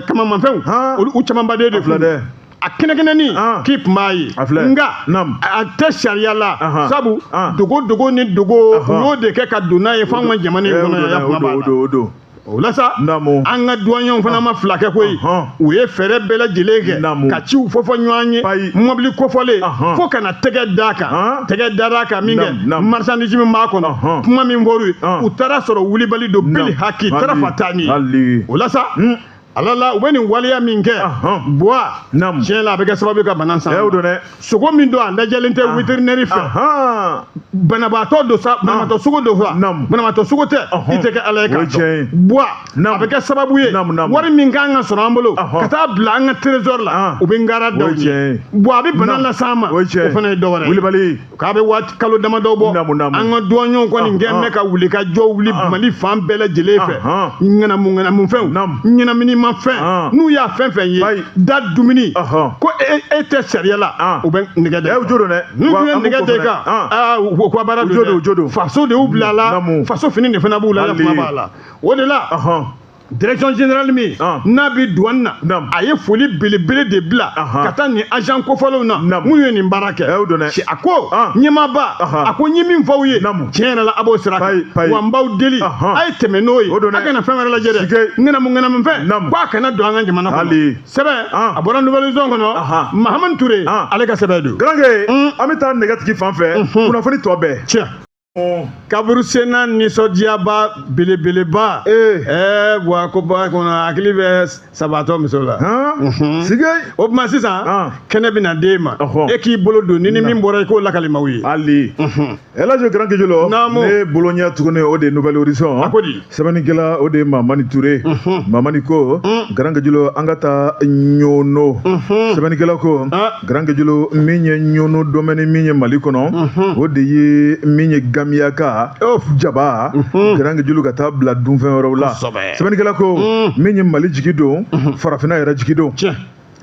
kamamafɛnw, olu u camanbaden de filɛ dɛ. A kɛnɛkɛnɛni k'i tun b'a ye, nka a tɛ sariya la, sabu dogo dogo ni dogo, u y'o de kɛ ka don n'a ye f'anw ka jamana in kɔnɔ yan. Kuma b'a la. O la sa, an ka douaniers fana ma fila kɛ koyi. U ye fɛɛrɛ bɛɛ lajɛlen kɛ ka ciw fɔfɔ ɲɔgɔn ye, mɔbili kofɔlen, fo ka na tɛgɛ d'a kan. Tɛgɛ dar'a kan min kɛ, marchandise min b'a kɔnɔ, kuma min fɔr'u ye, u taara sɔrɔ wulibali don bili haki tarafa taani. O la sa, ala la, u bɛ nin waleya min kɛ, Buwa, tiɲɛ la, a bɛ kɛ sababu ye ka bana san. Sogo min don, a lajɛlen tɛ vétérinaire fɛ, banabaatɔ don sa, banabaatɔ sogo don sa, banabaatɔ sogo tɛ, i tɛ kɛ Ala ye k'a dɔn. Buwa, a bɛ kɛ sababu ye, wari min kan ka sɔrɔ an bolo ka taa bila an ka trésor la, u bɛ n gara da u ɲɛ. Buwa, a bɛ bana las'an ma, o fana ye dɔ wɛrɛ ye. K'a bɛ waati kalo damadɔ bɔ, an ka douaniers kɔni kɛ bɛ ka wuli ka jɔ wuli Mali fan bɛɛ lajɛlen fɛ. Ŋanamu ŋanamu fɛnw, ɲɛnaminimafɛn, n'u y'a fɛn fɛn ye da dumuni ko e tɛ sariya la, u bɛ nɛgɛ da. O jo don dɛ. N'u ye nɛgɛ da i kan, aa, u ka baara don dɛ. Faso de y'u bila la, faso fini de fana b'u la, kuma b'a la. O de la. Direction générale min n'a bɛ douane na, a ye foli belebele de bila ka taa nin agent kofɔlenw na minnu ye nin baara kɛ. A ko ɲɛmaaba, a ko n ye min fɔ aw ye, tiɲɛ yɛrɛ la a b'o sira kan, wa n b'aw deli a ye tɛmɛ n'o ye, a kana fɛn wɛrɛ lajɛ dɛ, ŋanamu ŋanamu fɛn ko a kana don an ka jamana kɔnɔ. Sɛbɛn a bɔra Nouvel Horizon kɔnɔ, Mahamani Ture ale ka sɛbɛn don. Garankɛ, an bɛ taa nɛgɛtigi fan fɛ, kunnafoni tɔ bɛɛ. Tiɲɛ. Kaburusenna nisɔndiyaba belebeleba. Buwa ko ba kɔnɔ hakili bɛ sabatɔ muso la. Sige. O tuma sisan kɛnɛ bɛna d'e ma, e k'i bolo don ni min bɔra i k'o lakali maaw ye. Ali. Elhaji Grand Kejolo. Ne bolo ɲɛ tuguni o de ye Nouvel Horizon. A ko di. Sɛbɛnnikɛla o de ye Mamani Ture. Mamani ko Grand Kejolo an ka taa Ɲono. Sɛbɛnnikɛla ko Grand Kejolo min ye Ɲono domaine min ye Mali kɔnɔ, o de ye min ye Gamiyaka jaba Grand Kejolo ka taa bila dunfɛn wɛrɛw la. Sɛbɛnnikɛla ko min ye Mali jigi don, farafinna yɛrɛ jigi don.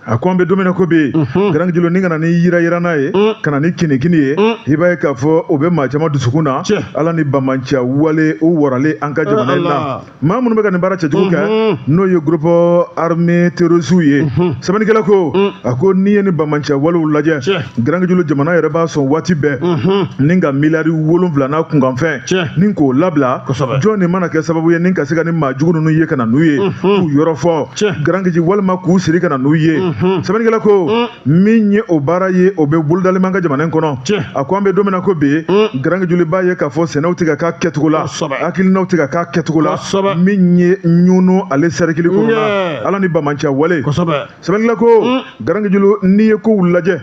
A ko an bɛ don min na ko bi, Grand Kejolo ni kana ni yira yirana ye, ka na ni kinikini ye, i b'a ye k'a fɔ o bɛ maa caman dusukun na. Ala ni bamanciya wale o waralen an ka jamana in na. Maa minnu bɛ ka nin baara cɛjugu kɛ, n'o ye groupe armé terroriste ye. Sɛbɛnnikɛla ko a ko n'i ye nin bamanciya walew lajɛ, Grand Kejolo jamana yɛrɛ b'a sɔn waati bɛɛ ni ka miliyari 7 n'a kunkanfɛn ni k'o labila. Jɔn nin mana kɛ sababu ye ni ka se ka ni maa jugu ninnu ye ka na n'u ye k'u yɔrɔ fɔ Grand Keji, walima k'u siri ka na n'u ye. Sɛbɛnnikɛla ko min ye o baara ye, o bɛ bolodalen b'an ka jamana in kɔnɔ. A ko an bɛ don min na ko bi, Grand Kejolo b'a ye k'a fɔ sɛnɛw tɛ ka k'a kɛcogo la, hakilinaw tɛ ka k'a kɛcogo la, min ye Ɲono ale sɛrɛkili kɔnɔna, ala ni bamanciya wale. Sɛbɛnnikɛla ko Grand Kejolo n'i ye kow lajɛ,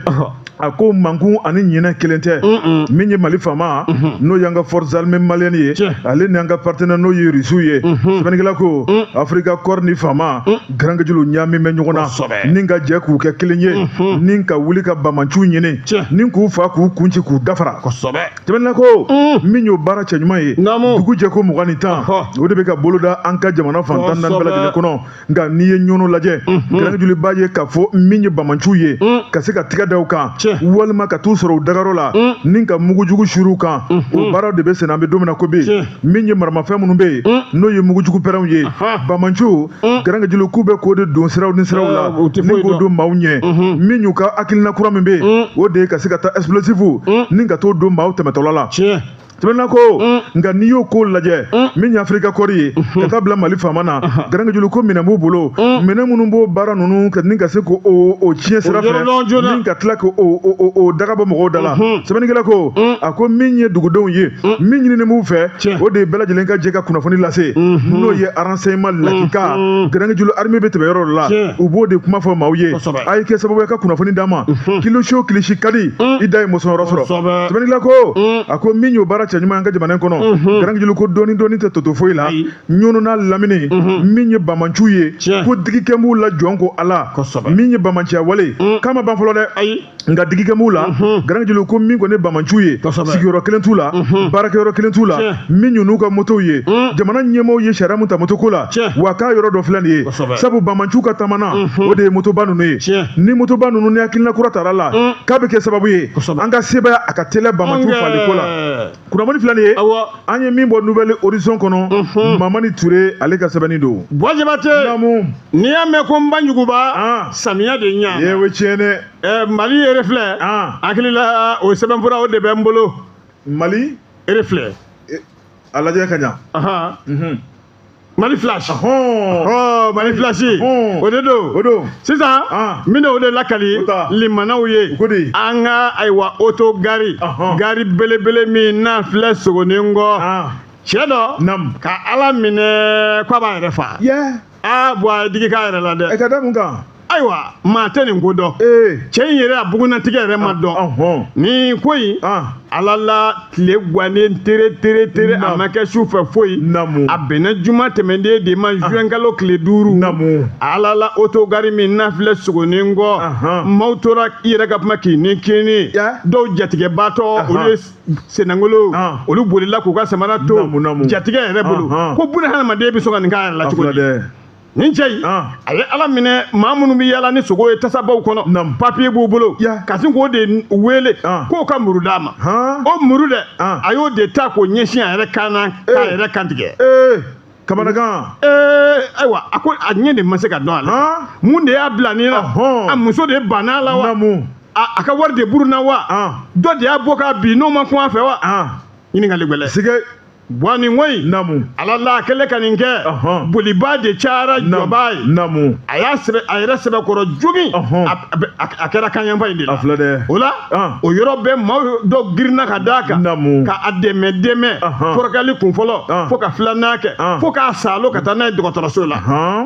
a ko mankun ani ɲinɛ kelen tɛ. Min ye Mali faama, n'o y'an ka forces armées maliennes ye, ale ni an ka partenaire n'o ye Rusiw ye. Sɛbɛnnikɛla ko Africa Corps ni faama Grand Kejolo ɲaami bɛ ɲɔgɔn na ni ka jɛ k'u kɛ kelen ye, ni ka wuli ka bamanciw ɲini ni k'u fa k'u kun ci k'u dafara. Sɛbɛnnikɛla ko min y'o baara cɛɲuman ye, dugu jɛ ko 20 ni 10, o de bɛ ka boloda an ka jamana fan 14 bɛɛ lajɛlen kɔnɔ. Nka n'i ye Ɲono lajɛ, Grand Kejolo b'a ye k'a fɔ min ye bamanciw ye ka se ka tigɛ da u kan, walima ka t'u sɔrɔ u dagayɔrɔ la ni ka mugujugu suru kan, o baaraw de bɛ senna an bɛ don min na ko bi. Min ye maramafɛn minnu bɛ yen, n'o ye mugujugu pɛrɛnw ye, bamanciw Grand Kejolo k'u bɛ k'o de don siraw ni siraw la ni k'o don maaw ɲɛ. Min y'u ka hakilina kura min bɛ yen, o de ye ka se ka taa explosif ni ka t'o don maaw tɛmɛtɔla la. Sɛbɛnnikɛla ko nka n'i y'o ko lajɛ, min ye Africa Corps ye ka taa bila Mali faama na, Grand Kejolo ko minɛn b'u bolo, minɛn minnu b'o baara ninnu ni ka se k'o o tiɲɛ sira fɛ ni ka tila k'o o daga bɔ mɔgɔw da la. Sɛbɛnnikɛla ko a ko min ye dugudenw ye, min ɲininen b'u fɛ, o de ye bɛɛ lajɛlen ka jɛ ka kunnafoni lase, n'o ye renseignement lakika. Grand Kejolo armée bɛ tɛmɛ yɔrɔ dɔ la, u b'o de kuma fɔ maaw ye: a ye kɛ sababu ye ka kunnafoni d'a ma. Kilisi o kilisi ka di i da ye mɔsɔn yɔrɔ sɔrɔ. Sɛbɛnnikɛla ko a ko min y'o baara cɛɲuman an ka jamana in kɔnɔ, Grand Kejolo ko dɔɔni dɔɔni tɛ toto foyi la. Ɲono n'a lamini, min ye bamanciw ye, ko digikɛ b'u la jɔn ko Ala. Min ye bamanciya wale k'a ma ban fɔlɔ dɛ, nka digikɛ b'u la. Grand Kejolo ko min kɔni ye bamanciw ye, sigiyɔrɔ kelen t'u la, baarakɛyɔrɔ kelen t'u la, min y'u n'u ka motow ye. Jamana ɲɛmaaw ye sariya mun ta motoko la, wa k'a yɔrɔ dɔ filɛ nin ye, sabu bamanciw ka taamana o de ye motoba ninnu ye. Ni motoba ninnu ni hakilina kura tara la, k'a bɛ kɛ sababu ye an ka sebaya a ka teliya bamanciw faliko la. Kunnafoni filɛ nin ye, an ye min bɔ Nouvel Horizon kɔnɔ, Mamani Ture ale ka sɛbɛnni don. Buwa Jabate, n'i y'a mɛn ko n banjuguba, samiya de ɲa. Ye o tiɲɛ dɛ. Mali yɛrɛ filɛ, hakili la o sɛbɛnfura o de bɛ n bolo. Mali yɛrɛ filɛ. A lajɛ ka ɲa. Mali Flash. Mali Flash. O de don. O don. Sisan n bɛna o de lakali limanaw ye. An ka ayiwa oto gari. Gari belebele min n'a filɛ sogonin kɔ. Cɛ dɔ. Ka Ala minɛ k'a b'a yɛrɛ fa. Aa Buwa, a ye digi k'a yɛrɛ la dɛ. Ɛ ka da mun kan? Ayiwa, maa tɛ nin ko dɔn. Cɛ in yɛrɛ a bugunnatigɛ yɛrɛ ma dɔn. Nin ko in, Ala la tile gannen tere tere tere, a ma kɛ su fɛ foyi. A bɛnna juma tɛmɛnden de ma, juin kalo tile 5. Ala la otogari min n'a filɛ sogonin kɔ, maaw tora i yɛrɛ ka kuma k'i ni kini. Dɔw jatigɛbaatɔ, olu ye senangolo, olu bolila k'u ka samara to jatigɛ yɛrɛ bolo. Ko buna hadamaden bɛ sɔn ka nin k'a yɛrɛ la cogo di? Nin cɛ in, a ye Ala minɛ, maa minnu bɛ yaala ni sogo ye tasabaw kɔnɔ, papiye b'u bolo, ka sin k'o de wele k'o ka muru d'a ma. O muru dɛ, a y'o de ta k'o ɲɛsin a yɛrɛ kan na k'a yɛrɛ kan tigɛ. Kamanagan. Ayiwa, a ko a ɲɛ de ma se ka dɔn a la. Mun de y'a bila nin na? A muso de banna a la wa? Naamu. A ka wari de buruna wa? Dɔ de y'a bɔ k'a bin n'o ma kun a fɛ wa? Ɲininkali gɛlɛn. Sigɛ. Buwa nin ko in. Naamu. Ala la a kɛlen ka nin kɛ. Boliba de cayara jɔba ye. Naamu. A y'a sɛbɛ a yɛrɛ sɛbɛkɔrɔ jogin. A kɛra kanyanfa in de la. A filɛ dɛ. O la. O yɔrɔ bɛɛ maaw dɔ girinna ka d'a kan. Naamu. Ka a dɛmɛ dɛmɛ. Furakɛli kun fɔlɔ. Fo ka filanan kɛ. Fo k'a saalo ka taa n'a ye dɔgɔtɔrɔso la.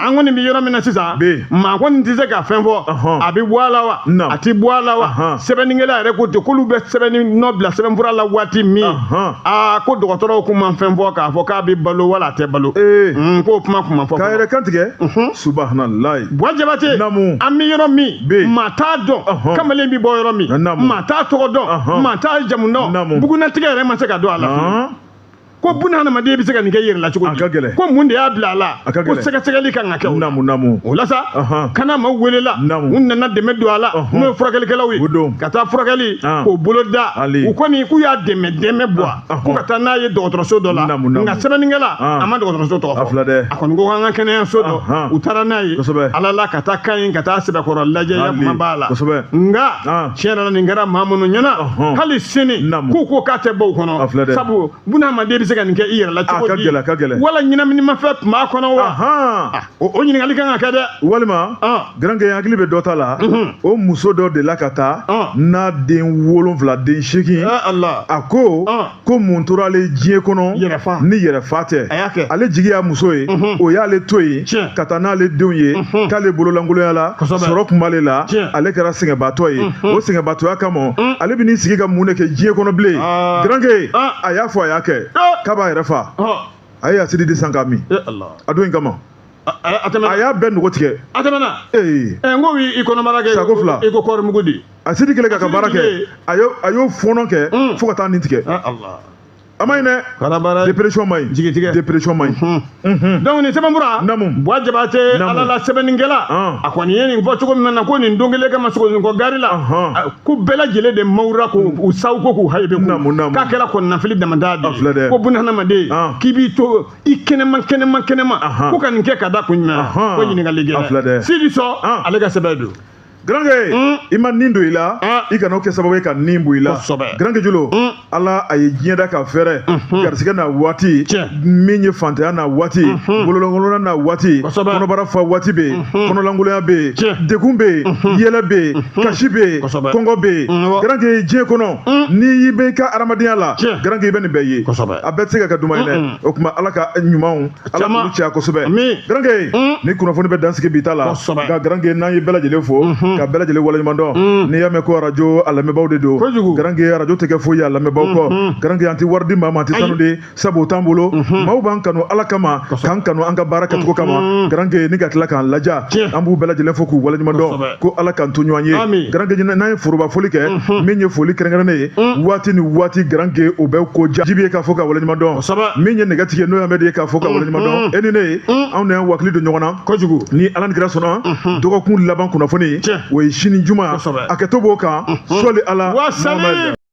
An kɔni bɛ yɔrɔ min na sisan. Maa kɔni tɛ se ka fɛn fɔ. A bɛ bɔ a la wa? A tɛ bɔ a la wa? Sɛbɛnnikɛla yɛrɛ ko ten k'olu bɛ sɛbɛnni nɔ bila sɛbɛnfura la waati min. Aa ko dɔgɔtɔrɔw kun ma fɛn fɔ k'a fɔ k'a bɛ balo wala a tɛ balo. K'o kuma kun ma fɔ. K'a yɛrɛ kan tigɛ. Subahanallahi. Buwa Jabate. Naamu. An bɛ yɔrɔ min. Maa t'a dɔn. Kamalen bɛ bɔ yɔrɔ min. Maa t'a tɔgɔ dɔn. Maa t'a jamu dɔn. Bugunnatigɛ yɛrɛ ma se ka dɔn a la. Ko buna hadamaden bɛ se ka nin kɛ i yɛrɛ la cogo di? A ka gɛlɛn. Ko mun de y'a bila a la? A ka gɛlɛn. Ko sɛgɛsɛgɛli kan ka kɛ o la. Naamu naamu. O la sa. Kana maaw welela. Naamu. U nana dɛmɛ don a la. N'o ye furakɛlikɛlaw ye. O don. Ka taa furakɛli. K'o bolo da. U kɔni k'u y'a dɛmɛ dɛmɛ bɔ. Ko ka taa n'a ye dɔgɔtɔrɔso dɔ la. Naamu naamu. Nka sɛbɛnnikɛla. A ma dɔgɔtɔrɔso tɔgɔ fɔ. A filɛ dɛ. A kɔni ko k'an ka kɛnɛyaso dɔ. U taara n'a ye. Kosɛbɛ. Ala la ka taa kan in ka taa sɛbɛkɔrɔ lajɛ ya kuma b'a la. Kosɛbɛ. Nka. Tiɲɛ yɛrɛ la nin kɛra maa minnu ɲɛna. Hali sini. Naamu. K'u ko k'a tɛ bɔ u kɔnɔ. A filɛ dɛ. Sabu buna hadamaden bɛ se ka nin kɛ i yɛrɛ la cogo di? A ka gɛlɛn, a ka gɛlɛn. Wala ɲɛnaminimafɛn tun b'a kɔnɔ wa? O ɲininkali kan ka kɛ dɛ. Walima Garankɛ hakili bɛ dɔ ta la. O muso dɔ de la ka taa n'a den 7 den 8. A ko ko mun tora ale diɲɛ kɔnɔ ni yɛrɛfa tɛ. Ale jigi y'a muso ye. O y'ale to yen ka taa n'ale denw ye k'ale bololankolonya la sɔrɔ kun b'ale la ale kɛra sɛgɛnbaatɔ ye. O sɛgɛnbaatɔya kama ale bɛ n'i sigi ka mun de kɛ diɲɛ kɔnɔ bilen. Garankɛ a y'a fɔ a y'a kɛ. K'a b'a yɛrɛ fa. A ye asidi di san k'a min. A don in kama. A y'a bɛɛ nogo tigɛ. A tɛmɛna. N ko i kɔnɔbara kɛ. Sako 2. I ko kɔɔri mugu di. Asidi kɛlen k'a ka baara kɛ. A y'o fɔɔnɔ kɛ fo ka taa nin tigɛ. A ma ɲi dɛ. Dépression ma ɲi. Jigitigɛ. Dépression ma ɲi. Donc nin sɛbɛnfura. Naamu. Buwa Jabate ala la sɛbɛnnikɛla. A kɔni ye nin fɔ cogo min na ko nin don kelen kama sogonikɔ gari la. Ko bɛɛ lajɛlen de mawura k'u saw ko k'u hayibe ko. Naamu naamu. K'a kɛra kɔnɔnafili damada de ye. A filɛ dɛ. Ko buna hadamaden. K'i b'i to i kɛnɛma kɛnɛma kɛnɛma. Ko ka nin kɛ ka da kun jumɛn. Ko ɲininkali gɛlɛn. A filɛ dɛ. Sidi Sɔ ale ka sɛbɛn don. Garankɛ i ma nin don i la i kana o kɛ sababu ye ka nin bɔ i la. Garankɛ Jolo ala a ye diɲɛ da ka fɛrɛ garisigɛ n'a waati min ye fantanya n'a waati bololankolonya n'a waati kɔnɔbara fa waati bɛ yen kɔnɔlankolonya bɛ yen degun bɛ yen yɛlɛ bɛ yen kasi bɛ yen kɔngɔ bɛ yen. Garankɛ diɲɛ kɔnɔ n'i bɛ i ka adamadenya la Garankɛ i bɛ nin bɛɛ ye a bɛɛ tɛ se ka kɛ duman ye dɛ. O tuma ala ka ɲumanw ala k'olu caya kosɛbɛ. Garankɛ ni kunnafoni bɛ dansigi bi ta la nka Garankɛ n'an ye bɛɛ lajɛlen fo ka bɛɛ lajɛlen waleɲuman dɔn. N'i y'a mɛn ko arajo a lamɛnbaaw de don. Garankɛ arajo tɛ kɛ foyi ye a lamɛnbaaw kɔ. Garankɛ an tɛ wari di maa ma, an tɛ sanu di sabu o t'an bolo. Maaw b'an kanu ala kama k'an kanu an ka baara kɛcogo kama. Garankɛ ni ka tila k'an laja an b'u bɛɛ lajɛlen fo k'u waleɲuman dɔn ko ala k'an to ɲɔgɔn ye. Garankɛ n'an ye foroba foli kɛ min ye foli kɛrɛnkɛrɛnnen ye waati ni waati Garankɛ o bɛ ko ja Jibi ye k'a fɔ ka waleɲuman dɔn. Min ye nɛgɛtigi ye n'o ye Amɛdi ye k'a fɔ ka waleɲuman dɔn. E ni ne anw de y'an wakili don ɲɔgɔn na. Kojugu. Ni ala ni kira sɔnna dɔgɔkun laban kunnafoni o ye sini juma a kɛtɔ b'o kan sɔli ala.